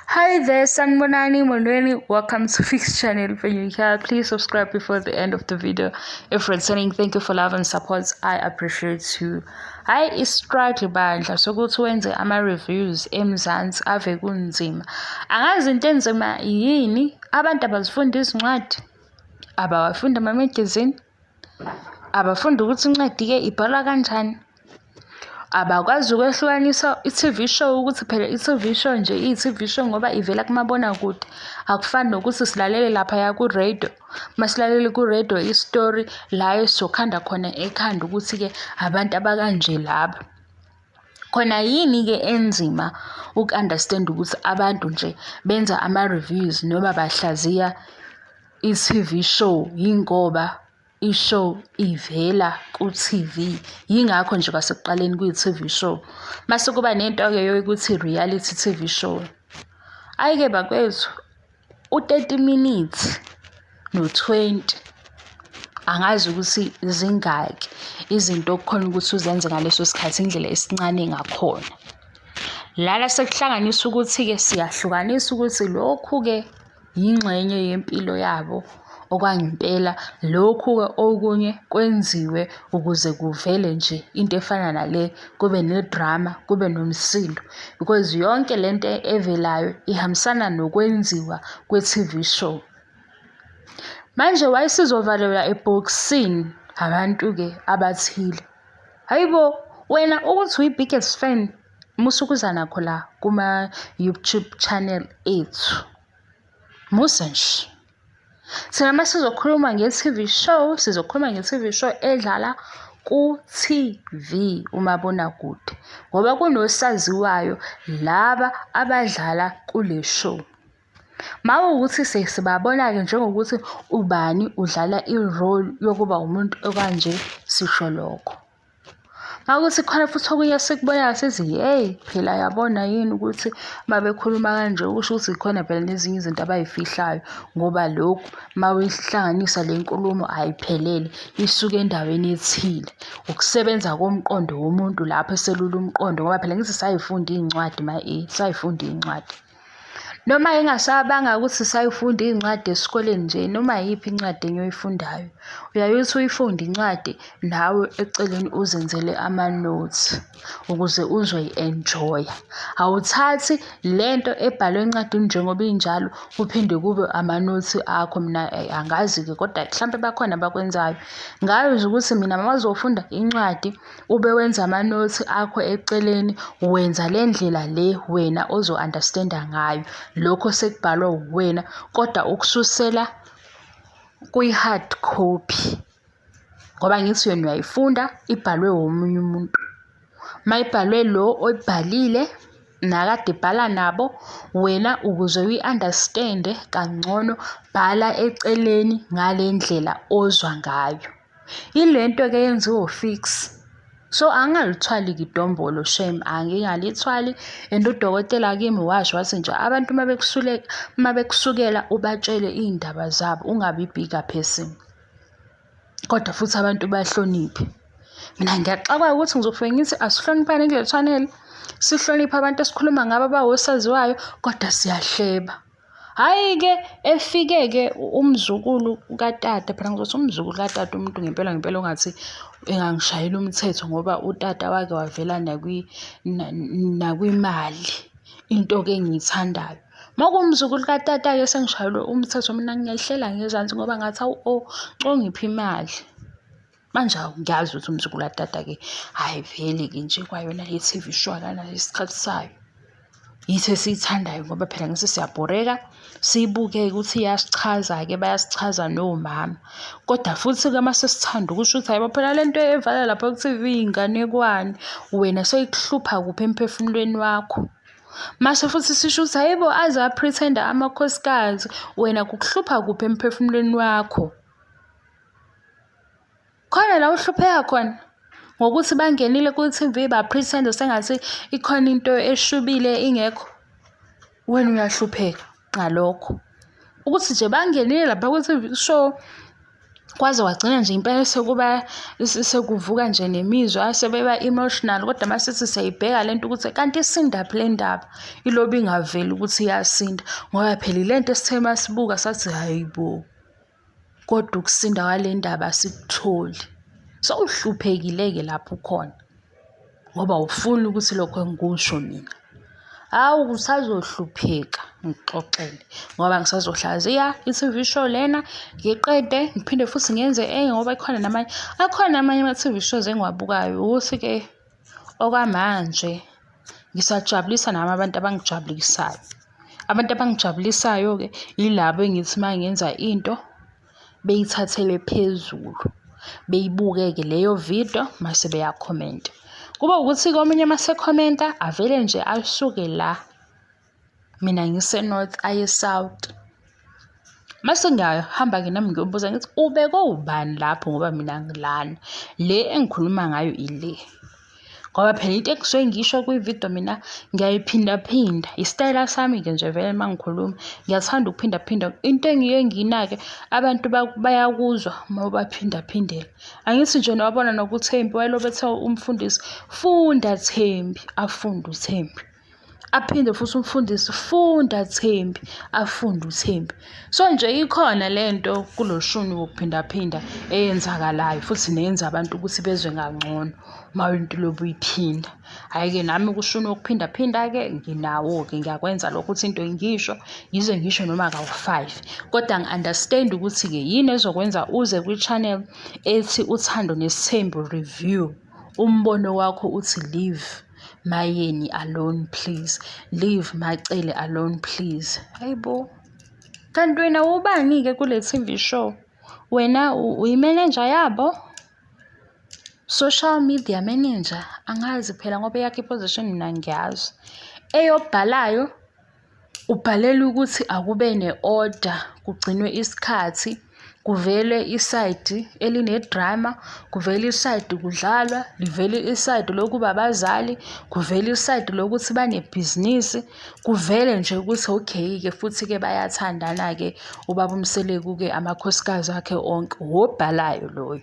Hi there, Sanbonani Molweni. Welcome to Fix Channel. When you're here, please subscribe before the end of the video. If returning, thank you for love and support. I appreciate you. Hayi i-struggle bandla sokuthi wenze ama-reviews eMzansi ave kunzima. Angazi into enzima yini, abantu abazifunda izincwadi, abawafundi ama-magazine, abafundi ukuthi incwadi-ke ibhalwa kanjani. Abakwazi ukwehlukanisa i-T_V show ukuthi phela i-T_V show nje iyi-T_V show ngoba ivela kumabonakude. Akufani nokuthi silalele laphaya ku-radio. Uma silalele ku-radio isitori la esizokhanda khona ekhanda ukuthi-ke abantu abakanje laba. Khona yini-ke enzima uku-understand-a ukuthi abantu nje benza ama-reviews noma bahlaziya i-T_V show yingoba i-show ivela ku-T_V. Yingakho nje kwasekuqaleni kuyi-T_V show. Mase kuba nento-ke yokuthi reality T_V show. Hhayi-ke bakwethu, u-30 minutes no-20 angazi ukuthi zingaki izinto okukhona ukuthi uzenze ngaleso sikhathi indlela esincane ngakhona. Lana sekuhlanganisa ukuthi-ke siyahlukanisa ukuthi lokhu-ke yingxenye yempilo yabo okwangempela. Lokhu-ke okunye kwenziwe ukuze kuvele nje into efana nale, kube ne-drama, kube nomsindo because yonke lento evelayo ihambisana nokwenziwa kwe-T_V show. Manje wayesizovalelwa ebhokisini abantu-ke abathile. Hhayi bo, wena ukuthi uyi-biggest fan, musa ukuza nakho la kuma-YouTube channel ethu. Musa nje. Thina uma sizokhuluma nge-T_V show, sizokhuluma nge-T_V show edlala ku-T_V umabonakude ngoba kunosaziwayo laba abadlala kule show. Mawukuthi sesibabona-ke njengokuthi ubani udlala i-role yokuba umuntu okanje, sisho lokho. Mawukuthi khona futhi okunye esikubonayo sithi hheyi phela yabona yini ukuthi uma bekhuluma kanje kusho ukuthi khona phela nezinye izinto abay'fihlayo ngoba lokhu uma uyihlanganisa le nkulumo ayiphelele isuke endaweni ethile. Ukusebenza komqondo womuntu lapho eselula umqondo ngoba phela angithi say'funda iy'ncwadi say'funda iy'ncwadi. Noma engasabanga ukuthi sayifunda iy'ncwadi esikoleni nje, noma iyiphi incwadi enye oyifundayo, uyaye uthi uyifunde incwadi nawe eceleni uzenzele ama-notes ukuze uzoyi-enjoy-a. Awuthathi lento ebhalwe encwadini njengoba injalo kuphinde kube ama-notes akho. Mina angazi-ke kodwa hlampe bakhona abakwenzayo. Ngazi ukuthi mina uma uzofunda incwadi ube wenza amanothi akho eceleni, wenza le ndlela le wena ozo-understand-a ngayo lokho sekubhalwa uwena kodwa ukususela kwi-hard copy ngoba ngithi wena uyayifunda ibhalwe omunye umuntu. Uma ibhalwe lo oyibhalile nakade ebhala nabo, wena ukuze uyi-understand-e kangcono bhala eceleni ngale ndlela ozwa ngayo. Ile nto-ke eyenziwa o-Fix. So angingalithwali-ke idombolo shame, angingalithwali and udokotela kimi washo wathi nje abantu uma uma bekusukela ubatshele iy'ndaba zabo ungabi i-bigger person. Kodwa futhi abantu bahloniphe. Mina ngiyaxakwa ukuthi ngizofike ngithi asihloniphane kule channel, sihloniphe abantu esikhuluma ngabo abawosaziwayo kodwa siyahleba. Hhayi-ke efike-ke umzukulu katata, phela ngizothi umzukulu katata umuntu ngempela ngempela ongathi engangishayela umthetho ngoba utata wake wavela nakwimali, into-ke engiyithandayo. Uma kuwumzukulu katata-ke sengishayelwe umthetho mina ngiyehlela ngezansi ngoba ngathi awu oh, ngicela imali. Manje awu ngiyazi ukuthi umzukulu katata-ke hhayi vele-ke nje kwayona le T_V show akanaso isikhathi sayo. Yithi esiyithandayo ngoba phela ngithi siyabhoreka siyibuke ukuthi iyasichaza-ke bayasichaza nomama. Kodwa futhi-ke uma sesithanda ukusho ukuthi hhayi bo phela le nto evala lapha ku-T_V inganekwane, wena seyikuhlupha kuphi emphefumulweni wakho? Mase futhi sisho ukuthi hhayi bo aze a-pretend-e amakhosikazi, wena kukuhlupha kuphi emphefumulweni wakho? Khona la uhlupheka khona ngokuthi bangenile ku-T_V ba-pretend-a sengathi ikhona into eshubile ingekho. Wena uyahlupheka ngalokho. Ukuthi nje bangenile lapha ku-T_V show. Kwaze kwagcina nje impela sekuba sekuvuka nje nemizwa sebeba emotional kodwa masithi siyayibheka lento ukuthi kanti isindaphi le ndaba ilobe ingaveli ukuthi iyasinda ngoba phela ilento esithe masibuka sathi hayi bo kodwa ukusinda kwale ndaba asikutholi. Sowuhluphekile-ke lapho ukhona ngoba awufuni ukuthi lokho engikusho mina. Hawu usazohlupheka ngikuxoxele ngoba ngisazohlaziya i-T_V show lena ngiqede ngiphinde futhi ngenze enye ngoba ikhona namanye akhona amanye ama-T_V shows engiwabukayo ukuthi-ke okwamanje ngisajabulisa nami abantu abangijabulisayo. Abantu abangijabulisayo-ke yilabo engithi uma ngenza into beyithathele phezulu, beyibuke-ke leyo video mase beyakhomenta. Kuba ukuthi-ke omunye mase ekhomenta avele nje asuke la, mina ngise-North aye e-South. Mase ngiyahamba-ke nami ngiyobuza ngithi ubekwe ubani lapho ngoba mina ngilana, le engikhuluma ngayo ile. Ngoba phela into engisuke ngiyisho kwividiyo mina ngiyayiphindaphinda. Isitayela sami-ke nje vele uma ngikhuluma, ngiyathanda ukuphindaphinda. Into engiye ngiyinake abantu bayakuzwa uma ubaphindaphindela. Angithi nje wabona nokuThembi wayelobe ethe umfundisi, funda Thembi, afunde uThembi. Aphinde futhi umfundisi, funda Thembi, afunde uThembi. So nje ikhona le nto kulo shuni wokuphindaphinda eyenzakalayo futhi neyenza abantu ukuthi bezwe kangcono uma into ulobe uyiphinda. Hhayi-ke nami kushuni wokuphindaphinda-ke nginawo-ke ngiyakwenza lokho ukuthi into ngisho ngize ngisho noma kawu-five. Kodwa ngi-understand-i ukuthi-ke yini ezokwenza uze kwi-channel ethi Uthando Nesithembu Review, umbono wakho uthi leave Mayeni alone please, leave MaCele alone please. Hayi bo. Kanti wena ubani-ke kule T_V show? Wena uyimenenja yabo? Social media manager? Angazi phela ngoba eyakho i-position mina ngiyazi. Eyobhalayo Ubhalelwe ukuthi akube ne-order, kugcinwe isikhathi, kuvele isayidi eline-drama, kuvele isayidi kudlalwa, livele isayidi lokuba abazali, kuvele isayidi lokuthi banebhizinisi, kuvele nje ukuthi okay-ke futhi-ke bayathandana-ke ubaba uMseleku-ke amakhosikazi akhe onke, wobhalayo loyo.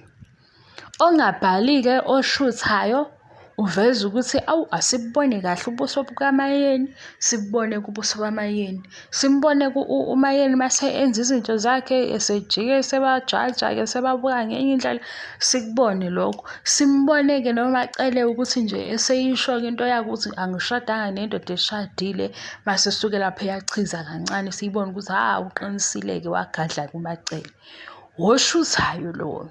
Ongabhali-ke oshuthayo uveza ukuthi awu asibubone kahle ubuso bukaMayeni, sibubone kubuso baMayeni. Simbone uMayeni mase enza izinto zakhe esejike esebajaja-ke esebabuka ngenye indlela, sikubone lokho. Simbone-ke noMaCele ukuthi nje eseyisho-ke into yakhe ukuthi angishadanga nendoda eshadile, mase esuke lapho eyachiza kancane siyibone ukuthi hha uqinisile-ke wagadla-ke uMaCele. Woshuthayo loyo.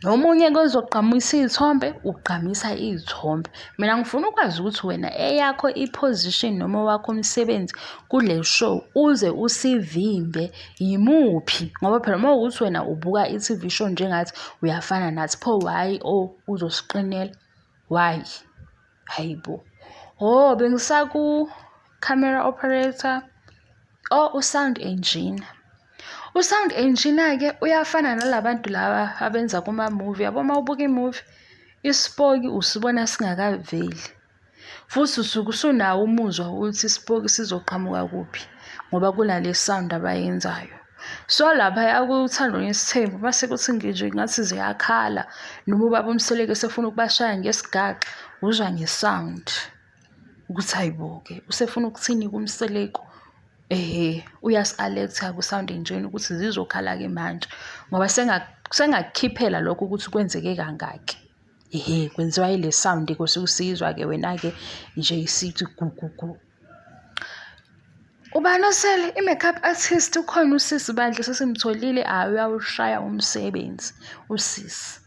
Nomunye kozogqamisa iy'thombe, ugqamisa iy'thombe. Mina ngifuna ukwazi ukuthi wena eyakho i-position noma owakho umsebenzi kule show uze usivimbe yimuphi? Ngoba phela uma kuwukuthi wena ubuka i-T_V show njengathi uyafana nathi, pho why oh uzosiqinela? Why? Hayi bo. Oh, bengisaku-camera operator, oh u-sound engineer. U-sound engineer-ke uyafana nala bantu laba abenza kuma-movie. Yabo uma ubuka i-movie, isipoki usibona singakaveli. Futhi usuke usunawo umuzwa wokuthi isipoki sizoqhamuka kuphi ngoba kunale sound abayenzayo. So laphaya kuThando Nesithembu mase kuthi nje ngathi ziyakhala noma ubaba uMseleku esefuna ukubashaya ngesigaxa uzwa nge-sound ukuthi hayi bo-ke usefuna ukuthini kuMseleku. Ehhe uyasi-aletha ku-sound engineer ukuthi zizokhala-ke manje ngoba sengakukhiphela lokho ukuthi kwenzeke kangaki. Ehhe kwenziwa ile sound-ke osuke usizwa-ke wena-ke nje isithi gu gu gu. Ubani osele? I-makeup artist ukhona usisi bandla sesimtholile, hhayi uyawushaya umsebenzi usisi.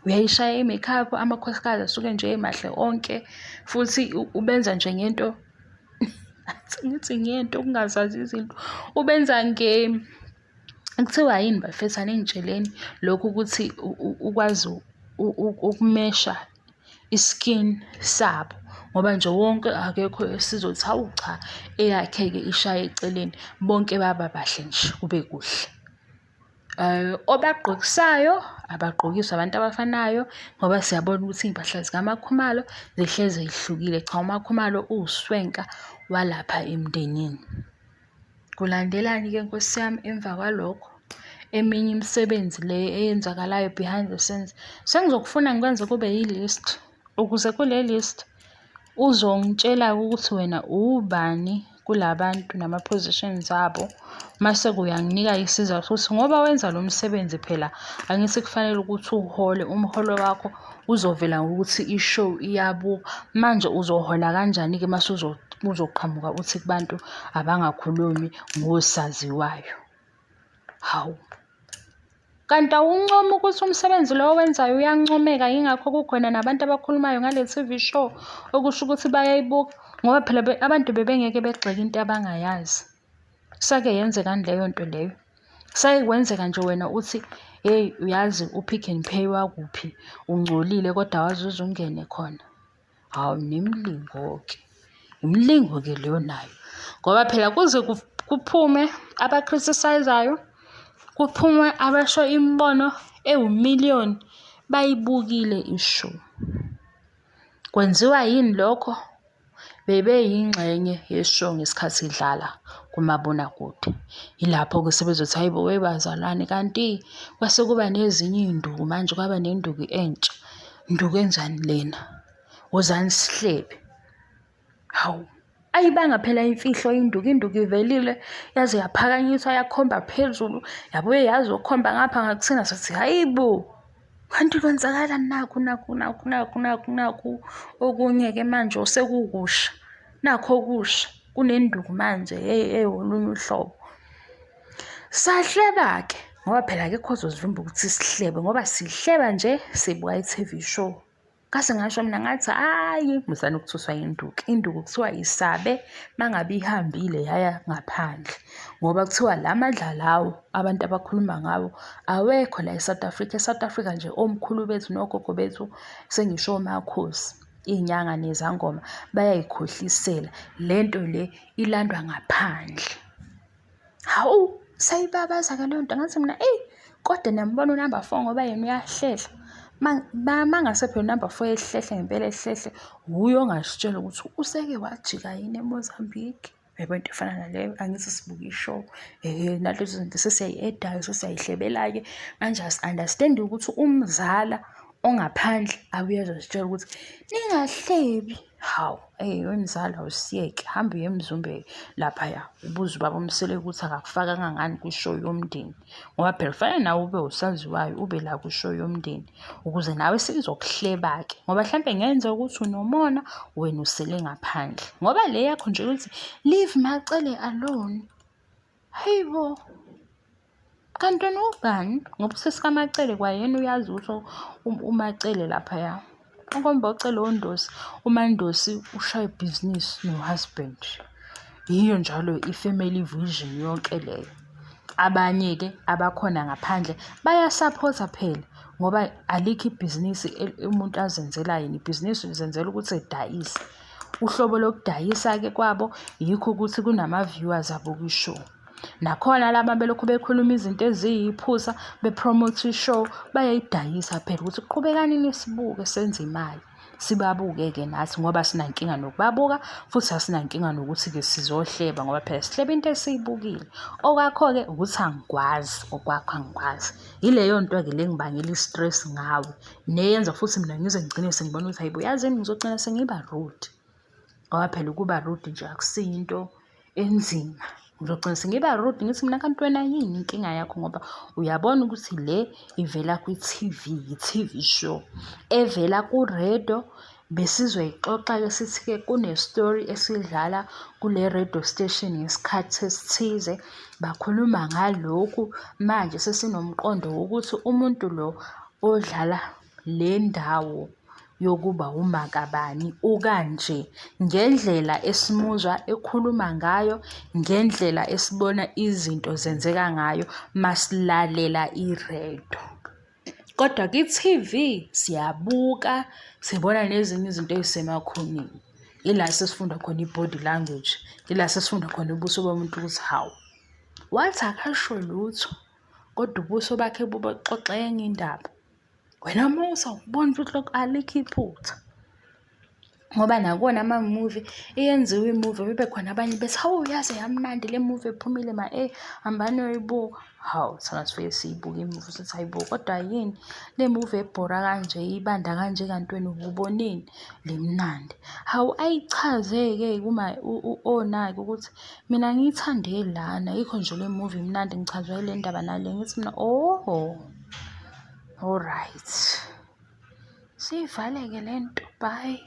Uyayishaya i-makeup, amakhosikazi asuke nje emahle onke futhi ubenza nje ngento ngithi ngento ukungazazi izinto. Ubenza kuthiwa yini bafethu aningitsheleni lokhu ukuthi ukwazi ukumesha i-skin sabo ngoba nje wonke akekho esizothi hawu cha eyakhe-ke ishaye eceleni bonke baba bahle nje kube kuhle. Obagqokisayo abagqokiswa abantu abafanayo ngoba siyabona ukuthi iy'mpahla zikaMakhumalo zihlezi zihlukile. Cha uMakhumalo uwuswenka walapha emndenini. Kulandelani-ke nkosi yami emva kwalokho? eminye imisebenzi le eyenzakalayo behind the scenes. Sengizokufuna ngikwenze kube yi-list, ukuze kule list uzongitshela-ke ukuthi wena ubani kula bantu nama-positions abo, mase-ke uyanginika isizathu ukuthi ngoba wenza lo msebenzi phela angithi kufanele ukuthi uhole, umholo wakho uzovela ngokuthi i-show iyabukwa. Manje uzohola kanjani-ke mase uzoqhamuka uthi kubantu abangakhulumi ngosaziwayo? Hawu! Kanti awuncomi ukuthi umsebenzi lo owenzayo uyancomeka yingakho kukhona nabantu abakhulumayo ngale TV show okusho ukuthi bayayibuka ngoba phela abantu bebengeke begxeke into abangayazi. Sake yenzekani leyo nto leyo? Sake kwenzeka nje wena uthi hheyi uyazi uPick n Pay wakuphi ungcolile kodwa awazi uze ungene khona. Hawu nemilingo-ke, imilingo-ke leyo nayo ngoba phela kuze kuphume aba-criticise-ayo, kuphume abasho imibono ewumiliyoni bayibukile i-show. Kwenziwa yini lokho? Bebeyingxenye ye-show ngesikhathi idlala kumabonakude. Yilapho-ke sebezothi hhayi bo webazalwane kanti kwase kuba nezinye iy'nduku manje kwaba nenduku entsha. Nduku enjani lena? Wozani sihlebe. Hawu, ayibanga phela imfihlo induku, induku ivelile yaze yaphakanyiswa yakhomba phezulu, yabuye yazokhomba ngapha ngakuthina sathi hhayi bo. Kanti kwenzakala nakhu nakhu nakhu nakhu nakhu nakhu okunye-ke manje osekukusha. Nakhu okusha kunenduku manje hheyi ewolunye uhlobo. Sahleba-ke ngoba phela akekho ozosivimba ukuthi sihlebe ngoba sihleba nje sibuka i-T_V show. Ngase ngasho mina ngathi hhayi musani ukuthuswa induku, induku kuthiwa isabe mangabe ihambile yaya ngaphandle ngoba kuthiwa la mandla lawo abantu abakhuluma ngawo awekho la e-South Africa. E-South Africa nje omkhulu bethu nogogo bethu sengisho omakhosi, iy'nyanga nezangoma bayayikhohlisela le nto le ilandwa ngaphandle. Hawu, sayibabaza-ke leyo nto ngathi mina eyi kodwa niyambona unamba four ngoba yena uyahlehla. Mangase phela unamba four ehlehle ngempela ehlehle, wuye ongasitshela ukuthi useke wajika yini eMozambique. Uyabo into efana naleyo, angithi sibuka i-show nalezo zinto sesiyayi-add-a-ke sesiyayihlebela-ke. Manje asi-understand-i ukuthi umzala ongaphandle abuye azositshela ukuthi ningahlebi. Hawu, eyi wemzala awusiyeke, hamba uye eMzumbe laphaya ubuze ubaba uMseleku ukuthi akakufakanga ngani kwi-show yomndeni. Ngoba phela kufanele nawe ube usaziwayo ube la kwi-show yomndeni ukuze nawe sizokuhleba-ke. Ngoba hlampe kungenzeka ukuthi unomona wena usele ngaphandle. Ngoba le yakho nje ukuthi leave MaCele alone. Hayi bo! Kanti wena uwubani? Ngoba usisi kaMaCele kwayena uyazi ukuthi uMaCele laphaya. Ukomba uCele uNdosi, uMaNdosi ushaya ibhizinisi no-husband. Yiyo njalo i-family vision yonke leyo. Abanye-ke abakhona ngaphandle bayasaphotha phela ngoba alikho ibhizinisi umuntu azenzela yena, ibhizinisi ulizenzela ukuthi edayise. Uhlobo lokudayisa-ke kwabo yikho ukuthi kunama-viewers abuka i-show. Nakhona laba belokhu bekhuluma izinto eziyiphutha be-promote i-show bayayidayisa phela ukuthi qhubekani nisibuke senze imali. Sibabuke-ke nathi ngoba asinankinga nokubabuka futhi asinankinga nokuthi-ke sizohleba ngoba phela sihleba into esiyibukile. Okwakho-ke ukuthi angikwazi, okwakho angikwazi. Yileyo nto-ke le engibangela i-stress ngawe neyenza futhi mina ngize ngigcine sengibona ukuthi hhayi bo yazini ngizogcina sengiba rude. Ngoba phela ukuba rude nje akusiyo into enzima. Ngizogcina sengiba rude ngithi mina kanti wena yini inkinga yakho ngoba uyabona ukuthi le ivela kwi-T_V, i-T_V show evela ku-radio. Besizoyixoxa-ke sithi-ke kune-story esidlala kule radio station ngesikhathi esithize, bakhuluma ngalokhu. Manje sesinomqondo wokuthi umuntu lo odlala le ndawo yokuba umakabani ukanje ngendlela esimuzwa ekhuluma ngayo, ngendlela esibona izinto zenzeka ngayo masilalela i-radio. Kodwa kwi-T_V siyabuka, sibona nezinye izinto ey'semakhoneni. Ila sesifunda khona i-body language, ila sesifunda khona ubuso bomuntu ukuthi hawu, wathi akasho lutho kodwa ubuso bakhe buboxoxa enye indaba. Wena uma usawubona futhi lokho alikho iphutha. Ngoba nakuwona ama-movie iyenziwa i-movie bebe khona abanye bethi, hawu yaze yamnandi le movie ephumile ma eh, hambani niyoyibuka. Hawu, thina sifike siyibuke i-movie sithi hhayi bo, kodwa yini le movie ebhora kanje ibanda kanje kanti wena uboneni le mnandi? Hawu, ayichaze-ke kuma u-Ona-ke ukuthi mina ngiyithande lana, yikho nje le movie imnandi ngichazwa yile ndaba nale. Ngithi mina oh, alright. Siyivale-ke le nto, bye.